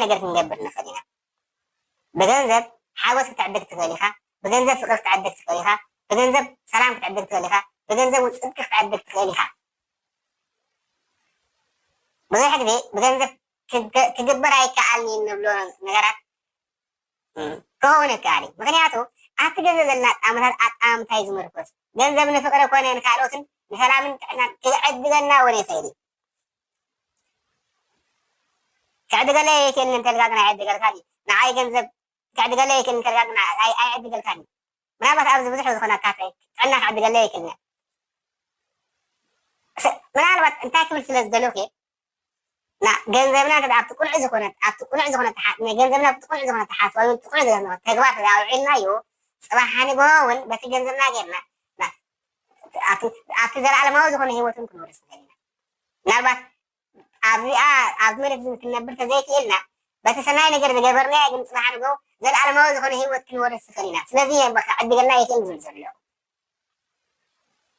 ነገር ክንገብር ንኽእል ኢና። ብገንዘብ ሓጎስ ክትዕድግ ትኽእል ኢኻ። ብገንዘብ ፍቕሪ ክትዕድግ ትኽእል ኢኻ። ብገንዘብ ሰላም ክትዕድግ ትኽእል ኢኻ። ብገንዘብ እውን ጽድቂ ክትዕድግ ትኽእል ኢኻ። ብዙሕ ግዜ ብገንዘብ ክገ- ክግበር ኣይከኣልን እዩ እንብሎ ነገራት እም፣ ክኸውን ይከኣል እዩ። ምኽንያቱ ኣብቲ ገንዘብ ዘለና ኣጣምታት ኣጣምታ እዩ ዝምርኮስ። ገንዘብ ንፍቕሪ ኮነ ንካልኦትን ንሰላምን ጥዕናን ክዕድገና እውን ይኽእል እዩ። ክዕድገለይ ይክእል እንተልካ ግን ኣይዕድገልካን እዩ። ንዓይ ገንዘብ ክዕድገለይ ይክእል እንተልካ ግን ኣይ- ኣይዕድገልካን እዩ። ምናልባት ኣብዚ ብዙሕ ዝኾነ ኣካትዒ ጥዕና ክዕድገለይ ይክእል ምናልባት እንታይ ክብል ስለ ዝደለኹ ና ገንዘብና እንተ ኣብቲ ቁኑዕ ዝኾነ ኣብቲ ቁኑዕ ዝኾነ ተሓ ናይ ገንዘብና ኣብቲ ቁኑዕ ዝኾነ ተሓስባ ወይ ቁኑዕ ዝኾነ ተግባር ተዛውዒልናዮ ጽባሕ ንግሆ እውን በቲ ገንዘብና ጌርና ና ኣብቲ ኣብቲ ዘለኣለማዊ ዝኾነ ህይወትን ክንወርስ ንኽእል ኢና። ምናልባት ኣብዚኣ ኣብዚ መሬት እዚ ክንነብር ተዘይክኢልና በቲ ሰናይ ነገር ዝገበርናዮ ግን ጽባሕ ንግሆ ዘለኣለማዊ ዝኾነ ህይወት ክንወርስ ንኽእል ኢና። ስለዚ እየ በቃ ዕድገልና የትም ዝብል ዘሎ።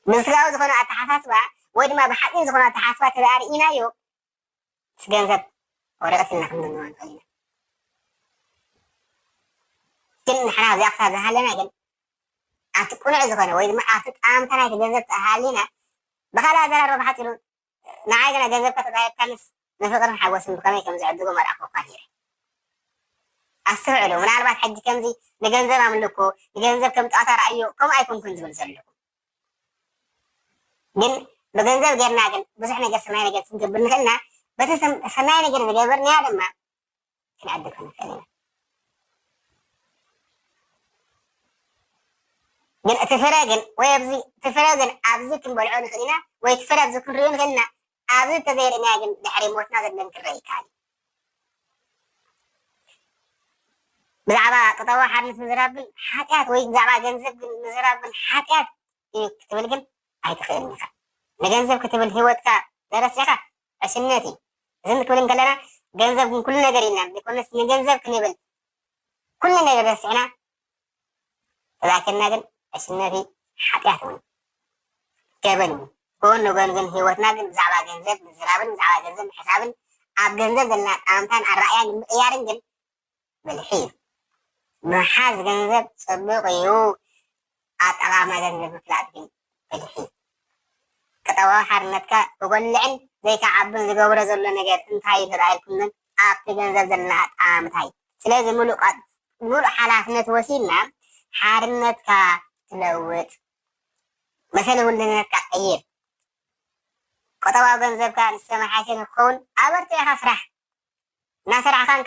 ብስጋዊ ዝኾነ ኣተሓሳስባ ወይ ድማ ብሓፂን ዝኾነ ኣተሓሳስባ ተዳርኢናዮ ምስ ገንዘብ ወረቀት ኢልና ክንብንዋ ንኽእል ኢና። ግን ንሕና ኣብዚኣ ክሳብ ዝሃለና ግን ኣብቲ ቁኑዕ ዝኾነ ወይ ድማ ኣብቲ ጣምታ ናይቲ ገንዘብ ተሃሊና ብካልእ ኣዘራርባ ብሓፂሩ ንዓይ ግና ገንዘብካ ተታሂብካንስ ንፍቅርን ሓጎስን ብከመይ ከም ዝዕድጎ መርኣኹኳ ነይረ። ኣስተውዕሉ፣ ምናልባት ሕጂ ከምዚ ንገንዘብ ኣምልኮ፣ ንገንዘብ ከም ጣዖት ኣርኣዮ ከምኡ ኣይኮንኩን ዝብል ዘለኹ። ግን ብገንዘብ ጌርና ግን ብዙሕ ነገር ሰናይ ነገር ክንገብር ንኽእል ኢና። በቲ ሰም- ሰናይ ነገር ዝገበርናዮ ድማ ክንዕድግ ክንኽእል ኢና። ግን እቲ ፍረ ግን ወይ ኣብዚ እቲ ፍረ ግን ኣብዚ ክንበልዖ ንኽእል ኢና ወይ እቲ ፍረ ኣብዚ ክንሪኦ ንኽእል ኢና። ኣብዚ እንተዘይርኢና ግን ድሕሪ ሞትና ዘለን ክረአ ይከኣል እዩ። ብዛዕባ ቁጠባዊ ሓርነት ምዝራብ ግን ሓጢኣት ወይ ብዛዕባ ገንዘብ ግን ምዝራብ ግን ሓጢኣት እዩ ክትብል ግን ኣይትኽእልን ኢኻ። ንገንዘብ ክትብል ህይወትካ ዘረሲዕካ ዕሽነት እዩ። እዚ ክንብል እንከለና ገንዘብ ግን ኩሉ ነገር ኢልና ዘይኮነስ ንገንዘብ ክንብል ኩሉ ነገር ረሲዕና ተዛኪርና ግን ዕሽነት እዩ፣ ሓጢኣት እውን ገበን እውን። ጎን ንጎን ግን ህይወትና ግን ብዛዕባ ገንዘብ ምዝራብን ብዛዕባ ገንዘብ ምሕሳብን ኣብ ገንዘብ ዘለና ኣጠማምታን ኣረኣእያን ምቕያርን ግን ብልሒ እዩ። ምሓዝ ገንዘብ ጽቡቕ እዩ፣ ኣጠቓቕማ ገንዘብ ምፍላጥ ግን ብልሒ እዩ። ቁጠባዊ ሓርነትካ ክጎልዕን ዘይክዓብን ዝገብሮ ዘሎ ነገር እንታይ እዩ ተባሂልኩም ግን ኣብቲ ገንዘብ ዘለና ኣጠማምታ እዩ። ስለዚ ምሉእ ቃ- ምሉእ ሓላፍነት ወሲድና ሓርነትካ ትለውጥ መሰል ውልነትካ ቀይር። ቁጠባዊ ገንዘብካ ዝተመሓሸ ንክኸውን ኣበርቲዕካ ስራሕ። እናሰራሕካን